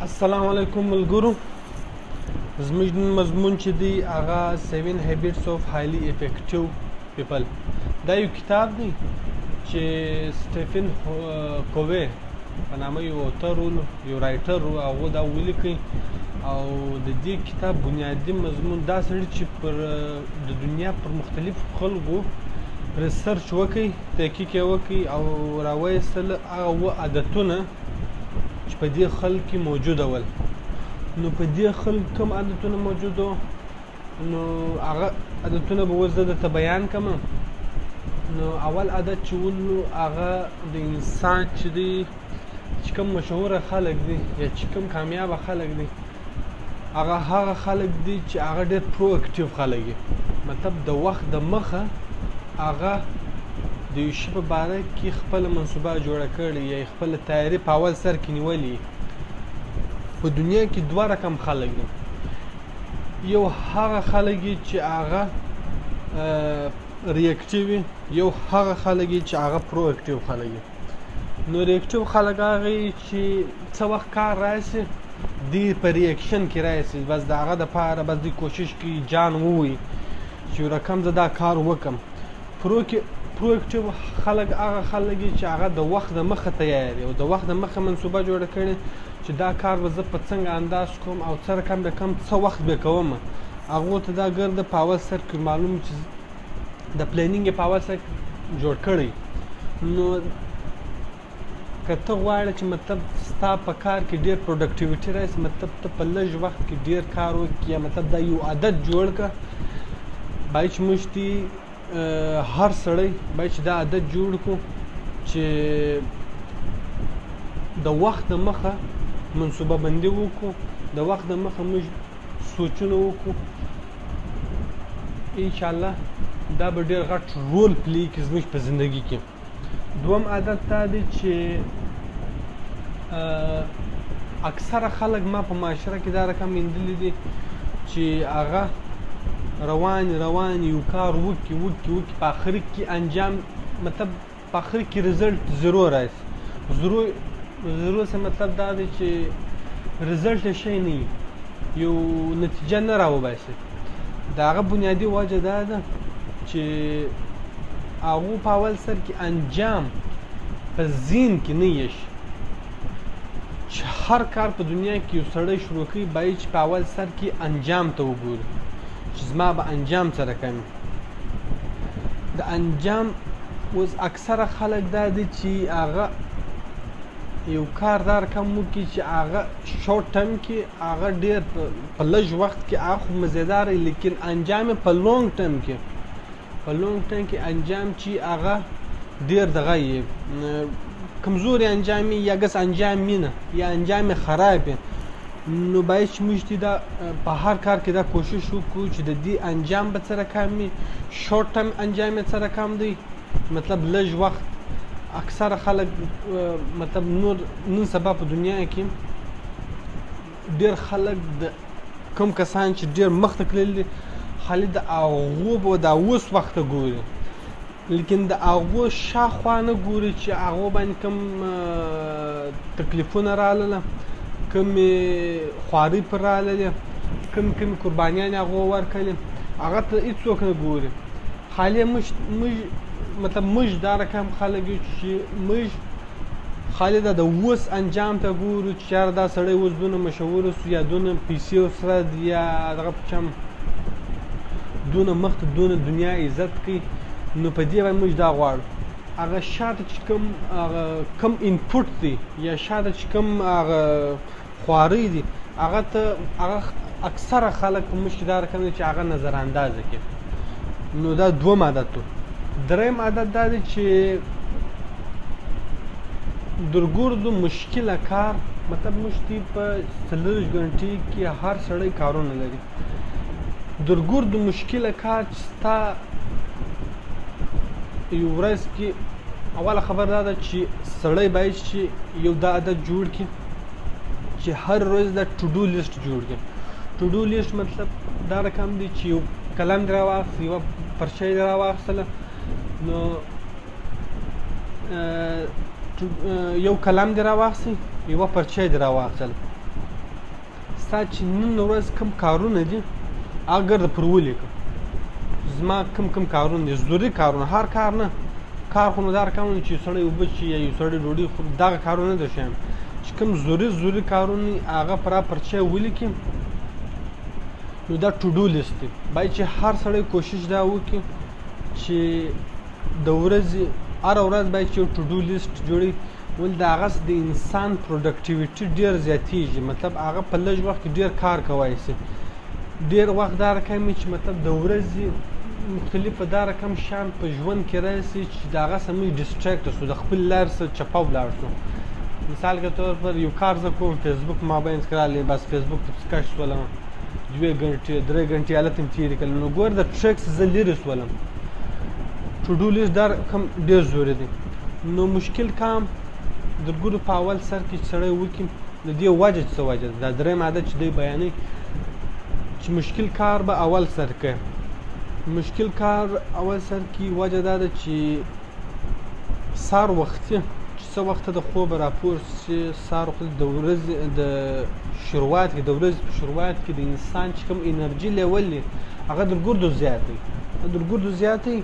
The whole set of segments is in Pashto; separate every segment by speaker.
Speaker 1: السلام علیکم ملګرو، زموږ نن مضمون چې دی هغه 7 Habits of Highly Effective People. دا یو کتاب دی چې سټیفن کووی په نامه یو author، یو writer، هغه دا ولیکي. او د دې کتاب بنیادي مضمون دا سړي چې پر د دنیا پر مختلفو خلکو research وکړي، تحقیق یې وکړي او راوایستل هغه اووه عادتونه چې په دې خلک کې موجوده ول. نو په دې خلک کوم عادتونه موجود وو، نو هغه عادتونه به اوس زه درته بیان کړم. نو اول عادت چې ول، هغه د انسان چې دی، چې کوم مشهوره خلک دي یا چې کوم کامیابه خلک دي، هغه خلک دي چې هغه ډېر proactive خلک دي. مطلب د وخت د مخه هغه د یو شي په باره کې خپله منصوبه جوړه کړې یا خپله تیاري په اول سر کې نیولې. په دنیا کې دوه رقم خلک دي. یو هغه خلک دي چې هغه reactive وي، یو هغه خلک دي چې هغه proactive خلک دي. نو reactive خلک هغه چې څه وخت کار راشي، دی په reaction کې راشي، بس د هغه دپاره بس دوی کوشش کوي جان ووایي چې یو رقم زه دا کار وکم. proactive خلک هغه خلک دي چې هغه د وخت د مخه تیار او د وخت د مخه منصوبه جوړه کړي چې دا کار به زه په څنګه انداز کوم او څه رقم به کوم، څه وخت به کوم. هغو ته دا ګرده په اول سر کې معلوم چې د planning یې په اول سر جوړ کړی. نو که ته غواړې چې مطلب ستا په کار کې ډېر productivity راشي، مطلب ته په لږ وخت کې ډېر کار وکړي، یا مطلب دا یو عادت جوړ کړه، باید چې موږ هر سړی باید چې دا عادت جوړ کړو چې د وخت د مخه منصوبه بندي وکړو، د وخت د مخه موږ سوچونه وکړو. انشاءالله دا به ډېر غټ role play کړي زموږ په زندګي کې. دوم عادت دا دی چې اکثره خلک ما په معاشره کې دا رقم میندلي دي چې هغه روان روان یو کار وکړي وکړي وکړي، په آخر کې انجام، مطلب په آخر کې result zero راشي. zero څه مطلب دا دی چې result یې شی نه وي، یو نتیجه نه راوباسي. د هغه بنیادي وجه دا ده چې هغو په اول سر کې انجام په ذهن کې نه یشي. چې هر کار په دنیا کې یو سړی شروع کوي، باید چې په اول سر کې انجام ته وګوري چې زما به انجام څه رقم. د انجام اوس اکثره خلک دا دي چې هغه یو کار دا رقم وکړي چې هغه short term کې هغه ډېر په لږ وخت کې هغه خو مزیدار وي، لیکن انجام یې په long term کې، په long term کې انجام چې هغه ډېر دغه یې کمزوري انجام یې، یا ګس انجام یې نه، یا انجام یې خراب یې. نو باید چې موږ دا په هر کار کې دا کوشش وکړو چې د دې انجام به څه رقم وي، short term انجام یې څه رقم دی، مطلب لږ وخت. اکثره خلک مطلب نور نن سبا په دنیا کې ډېر خلک د کوم کسان چې ډېر مخته تللي دي، خالي د هغو به دا اوس وخته ګوري، لیکن د هغو شاخوا نه ګوري چې هغو باندې کوم تکلیفونه رالله، کومې خوارۍ پر راللې، کوم کومې قربانیانې هغو ورکړې، هغه ته هېڅوک نه ګوري. خالي موږ مطلب موږ دا رقم خلک یو چې موږ خالي دا د اوس انجام ته ګورو چې یاره دا سړی اوس دونه مشهور سو، یا دونه پیسې ورسره دي، یا دغه په چم دونه مخته دونه دنیا عزت کوي. نو په دې باندې موږ دا غواړو هغه شاته چې کوم هغه کوم input دی، یا شاته چې کوم هغه خوارۍ دي، هغه ته هغه اکثره خلک په موږ کې دا رقم دي چې هغه نظر اندازه کوي. نو دا دوم عادت و. دریم عادت دا دی چې درګردو مشکله کار، مطلب موږ تی په 24 ګنټې کې هر سړی کارونه لري. درګردو مشکله کار چې ستا یو ورځ کې اوله خبر دا ده چې سړی باید چې یو دا عادت جوړ کړي چې هر ورځ دا to do list جوړ کړي. to do list مطلب دا رقم دی چې یو قلم دې راواخیست، یوه پرچه دې راواخیستله، نو یو قلم دې راواخیست، یوه پرچه دې راواخیستله، ستا چې نن ورځ کوم کارونه دي هغه ګرده پر ولیکه. زما کوم کوم کارونه دي، ضروري کارونه، هر کار نه، کار خو نو دا رقم چې یو سړی اوبه څښي یا یو سړی ډوډۍ خوري، دغه کارونه نه در ښیم، چې کوم ضروري ضروري کارونه هغه پر پرچه ولیکي. نو دا to do list دی. باید چې هر سړی کوشش دا وکړي چې د ورځې هره ورځ باید چې یو to do list جوړوي، ولې د هغه د انسان productivity ډېر زیاتېږي. مطلب هغه په لږ وخت کې ډېر کار کوی شي. ډېر وخت دا رقم وي چې مطلب د ورځې مختلفه دا رقم شیان په ژوند کې راشي چې د هغه څخه موږ distract شو، د خپل لار څخه چپه ولاړ شو. مثال کے طور پر یو کار زه کوم، فیسبوک ما باندې کړلی، بس فیسبوک ته پسې کش شولم، دوې ګنټې درې ګنټې هلته مې تېرې کړلې. نو ګوره د track څخه زه لرې شولم. to do list دا رقم ډېر ضروري دی. نو مشکل کام د ګورو په اول سر کې چې سړی وکړي، د دې وجه څه وجه ده؟ دا دریم عادت چې دی بیانوي چې مشکل کار به اول سر کوي. مشکل کار اول سر کې وجه دا ده چې سهار وختي چې څه وخته د خوبه راپورته شي، سهار وختي د ورځې د شروعات کې، د ورځې په شروعات کې د انسان چې کوم انرژي level دی هغه در ګردو زیات دی، در ګردو زیات دی.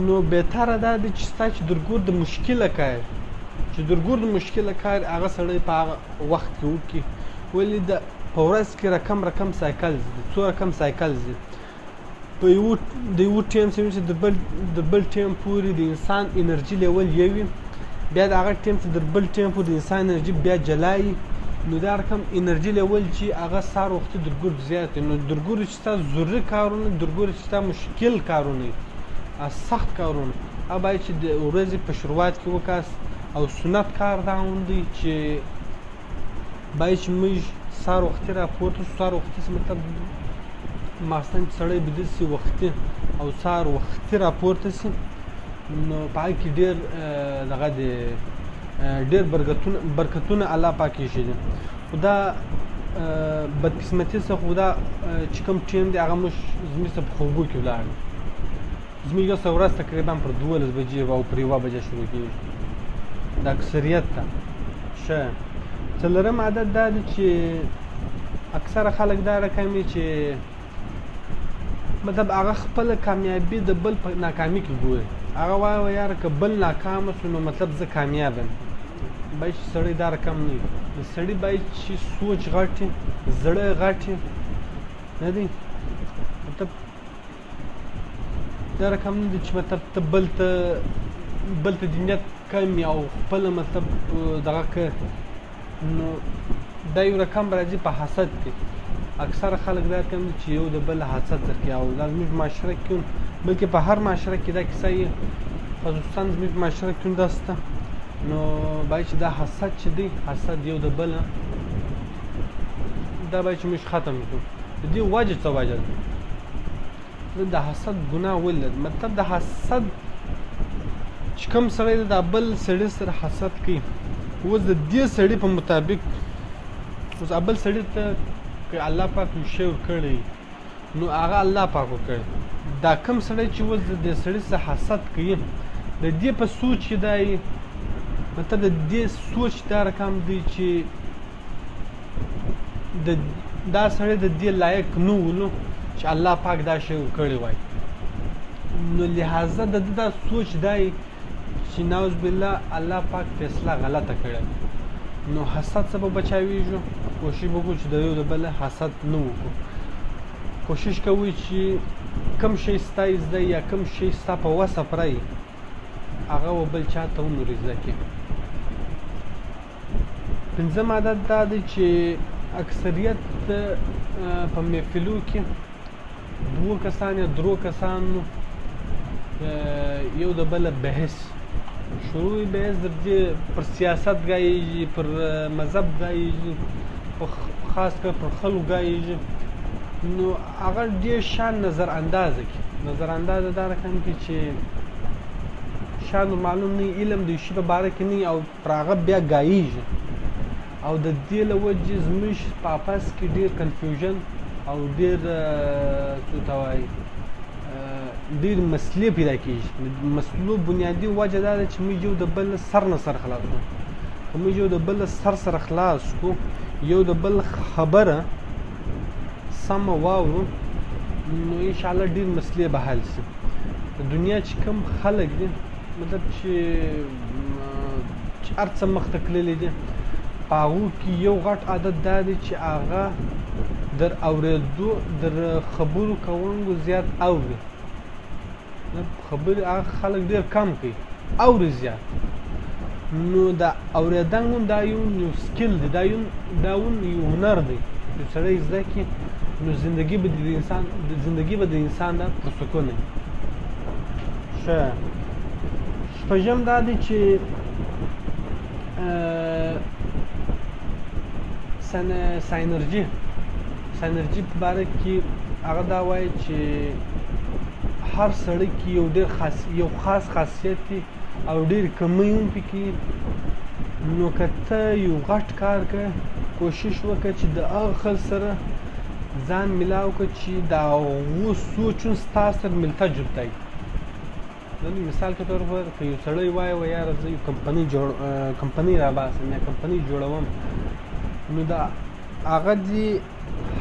Speaker 1: نو بهتره دا ده چې ستا چې در ګرد مشکله کار، چې در ګرد مشکله کار هغه سړی په هغه وخت کې وکړي. ولې د په ورځ کې رقم رقم cycles دي، څو رقم cycles دي. په یو د یو ټیم څخه چې د بل ټیم پورې د انسان انرژي level یو وي، بیا د هغه ټیم څخه د بل ټیم پورې د انسان انرژي بیا جلا وي. نو دا رقم انرژي level چې هغه سهار وختي در ګرد زیات وي. نو در ګرد چې ستا ضروري کارونه، در ګرد چې ستا مشکل کارونه، سخت کارونه، هغه باید چې د ورځې په شروعات کې وکاس. او سنت کار دا هم دی چې باید چې موږ سهار وختي راپورته شو. سهار وختي څه مطلب؟ ماخستن چې سړی بیده شي وختي او سهار وختي راپورته شي، نو په هغه کې ډېر دغه دی، ډېر برکتونه الله پاک ایښي دي. خو دا بدقسمتي څه، خو دا چې کوم ټیم دی هغه موږ زموږ څه په خوبو کې ولاړ دی. زموږ یو څه ورځ تقریبا پر 12 بجې او پر 1 بجه شروع کېږي د اکثریت ته. ښه څلورم عادت دا دی چې اکثره خلک دا رقم وي چې مطلب هغه خپله کامیابي د بل په ناکامي کې ګوري. هغه وایي یاره که بل ناکامه شو نو مطلب زه کامیاب یم. باید چې سړی دا رقم نه وي. د سړي باید چې سوچ غټ وي، زړه یې غټ وي، نه دی مطلب دا رقم نه دی چې مطلب ته بل ته د نیت کم او خپله مطلب دغه که. نو دا یو رقم راځي په حسد کې. اکثره خلک دا کوي چې یو د بل حسد درکوي، او دا زموږ معاشره کې، بلکې په هر معاشره کې دا کیسه یې، خصوصا زموږ معاشره کې دا شته. نو باید چې دا حسد چې دی، حسد یو د بل، دا باید چې موږ ختم کړو. د دې وجه څه وجه ده؟ د حسد ګناه ولې ده؟ مطلب د حسد چې کوم سړی د بل سړي سره حسد کوي، اوس د دې سړي په مطابق اوس بل سړي ته که الله پاک یو شی ورکړی نو هغه الله پاک ورکړی. دا کوم سړی چې اوس د دې سړي سره حسد کوي، د دې په سوچ کې دی، مطلب د دې سوچ دا رقم دی چې د دا سړی د دې لایق نه و چې الله پاک دا شی ورکړی وای. نو لهذا د ده دا سوچ دی چې نعوذ بالله الله پاک فیصله غلطه کړې. نو حسد څخه به بچاویږو، کوشش وکړو چې د یو د بل حسد نه وکړو. کوشش کوئ چې کم شی ستا زده یا کم شی ستا په وسه پوره هغه و بل چا ته هم ور زده کړي. پنځم عادت دا دی چې اکثریت په محفلو کې دوو کسان یا درو کسانو یو د بل بحث شروع، بحث در دې پر سیاست ګایږي، پر مذهب ګایږي، په خاص کر پر خلکو ګایږي. نو هغه ډېر شان نظر اندازه کړي. نظر اندازه دا رقم کړي چې شان معلوم نه، علم د شي په باره کې نه، او پر هغه بیا ګایږي. او د دې له وجې زموږ په آپس کې ډېر confusion او ډېر څه ته وایي ډېر مسلې پیدا کېږي. مسلو بنیادي وجه دا ده چې موږ یو د بل سر نه سر خلاصو. که موږ یو د بل سر سره خلاص کړو، یو د بل خبره سمه واورو نو انشاءالله ډېر مسلې به حل سي. د دنیا چې کوم خلک دي، مطلب چې هر څه مخته تللي دي، په هغو کې یو غټ عادت دا دی چې هغه در اورېدو در خبرو کوونکو زیات اوري. خبرې هغه خلک ډېر کم کوي، اوري زیات. نو دا اورېدنګ هم دا یو skill دی، دا یو یو هنر دی چې سړی زده کړي نو زندګي به د انسان زندګي به د انسان ده پرسکون وي. ښه، شپږم دا دی چې synergy، synergy په باره کې هغه دا وایي چې هر سړی کې یو ډېر خاص یو خاص خاصیت دی او ډېر کمی هم پکې. نو که ته یو غټ کار کوې، کوشش وکړه چې د هغه خلک سره ځان ملاو کړه چې د هغو سوچ هم ستا سره ملته جلته وي. مثال په طور پر که یو سړی وایي وایي یاره زه یو کمپنۍ جوړ کمپنۍ راباسم یا کمپنۍ جوړوم، نو د هغه دې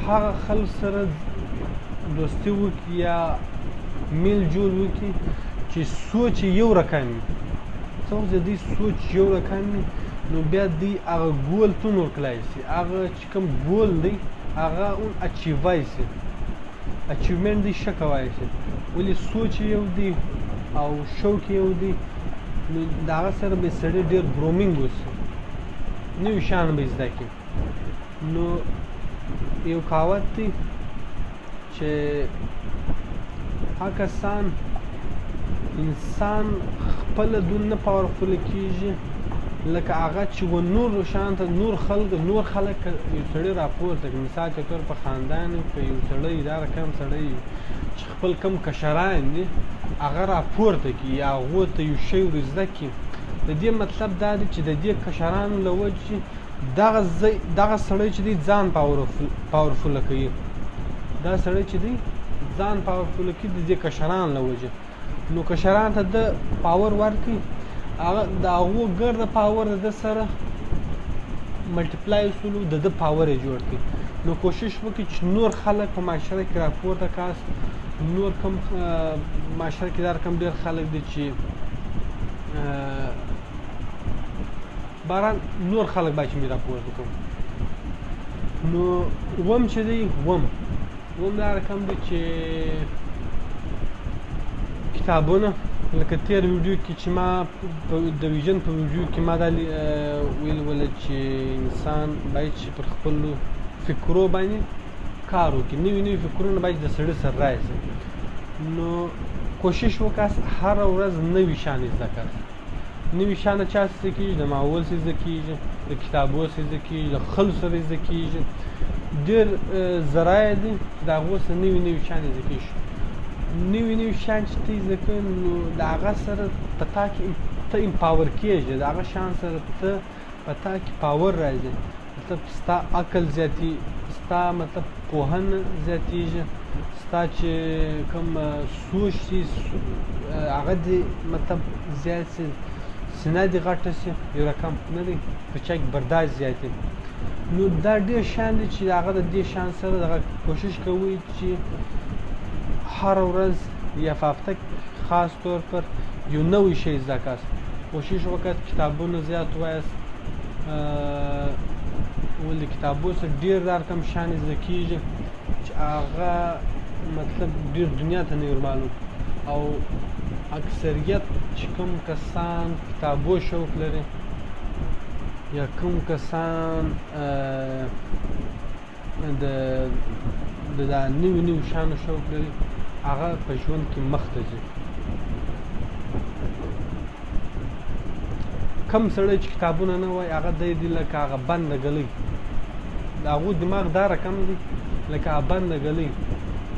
Speaker 1: هغه خلک سره دوستي وکړي یا میل جول وکړي چې سوچ یو رقم وي. څه وخت چې دوی سوچ یو رقم وي نو بیا دوی هغه ګول ته ورکړای سي، هغه چې کوم ګول دی هغه هم achieve سي، achievement دی ښه کوای سي. ولې سوچ یو دی او شوق یو دی، نو د هغه سره به سړی ډېر grooming وسي، نوي شیان به زده کړي. نو یو کهاوت دی چې هغه کسان انسان خپله دونه نه powerful کېږي لکه هغه چې و نور شان ته نور خلک نور خلک یو سړی راپورته کړي. مثال په طور په خاندان که یو سړی دا رقم سړی چې خپل کم کشران دي هغه راپورته کړي یا هغو ته یو شی ور زده کړي، د دې مطلب دا دی چې د دې کشرانو له وجې دغه دغه سړی چې دی ځان powerful کوي، دا سړی چې دی ځان powerful کوي د دې کشرانو له وجې. نو کشران ته د power ورکړي، هغه د هغو ګرده power د ده سره multiply سولو، د ده power یې جوړ کړي. نو کوشش وکړي چې نور خلک په معاشره کې راپورته کاست، نور کم معاشره کې دا رقم ډېر خلک دي چې باران نور خلک باید چې مې راپورته کړم. نو وم چې دی وم وم دا رقم دی چې کتابونه، لکه تېر ویډیو کې چې ما د vision په ویډیو کې ما دا ویل وله چې انسان باید چې پر خپلو فکرو باندې کار وکړي، نوي نوي فکرونه باید د سړي سره راشي. نو کوشش وکړه هره ورځ نوي شیان زده کړه. نوي شیان د چا څخه زده کېږي؟ د ماحول څخه زده کېږي، د کتابو څخه زده کېږي، د خلکو سره زده کېږي. ډېر ذرایع دي چې د هغو څخه نوي نوي شیان زده کېږي. نوي نوي شیان چې ته زده کوې نو د هغه سره په تا کې ته empower کېږې، د هغه شیان سره ته په تا کې power راځي، مطلب ستا عقل زیاتي، ستا مطلب پوهنه زیاتېږي، ستا چې کوم سوچ دي هغه دې مطلب زیات سي، سینه دې غټه سي، یو رقم نه دی په چا کې برداشت زیات. نو دا ډېر شیان دي چې هغه د دې شیان سره دغه کوشش کوي چې هره ورځ یا په هفته خاص طور پر یو نوی شی زده کاست. کوشش وکړه کتابونه زیات وایاست، ولې کتابو څخه ډېر دا رقم شیان زده کېږي چې هغه مطلب ډېر دنیا ته نه وي معلوم. او اکثریت چې کوم کسان کتابو شوق لري یا کوم کسان د دا نوي نوي شیانو شوق لري هغه په ژوند کې مخته ځي. کم سړی چې کتابونه نه وایي هغه دی دی لکه هغه بنده ګلۍ، د هغو دماغ دا رقم دی لکه هغه بنده ګلۍ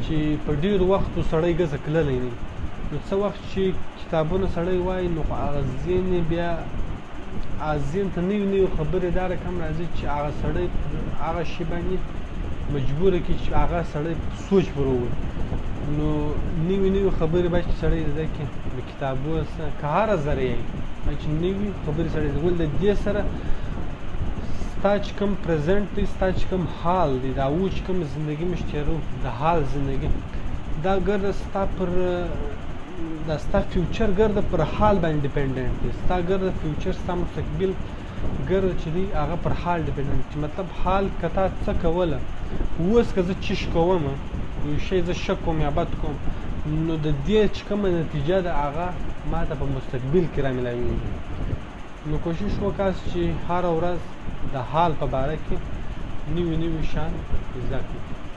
Speaker 1: چې په ډېرو وختو سړی ګزه کللی نه. نو څه وخت چې کتابونه سړی وایي نو خو هغه ذهن یې بیا هغه ذهن ته نوي نوي خبرې دا رقم راځي چې هغه سړی هغه شي باندې مجبوره کړي چې هغه سړی سوچ پر ووایي. نو نوي نوي خبرې باید چې سړی زده کړي د کتابو څخه، که هره ذریعه وي باید چې نوي خبرې سړی زده کړي. ولې د دې سره ستا چې کوم present دی، ستا چې کوم حال دی، دا و چې کوم زندگی مش تیرو، د حال زندگی دا ګرده ستا پر دا ستا future ګرده پر حال باندې dependent دی. ستا ګرده future، ستا مستقبل ګرده چې دی هغه پر حال dependent، چې مطلب حال کتا څه کوله، اوس که زه چش کوم، یو شی زه ښه کوم یا بد کوم، نو د دې چې کومه نتیجه ده هغه ما ته په مستقبل کې را ملاویږي. نو کوشش وکاست چې هره ورځ د حال په باره کې نوي نوي شیان زده کړئ.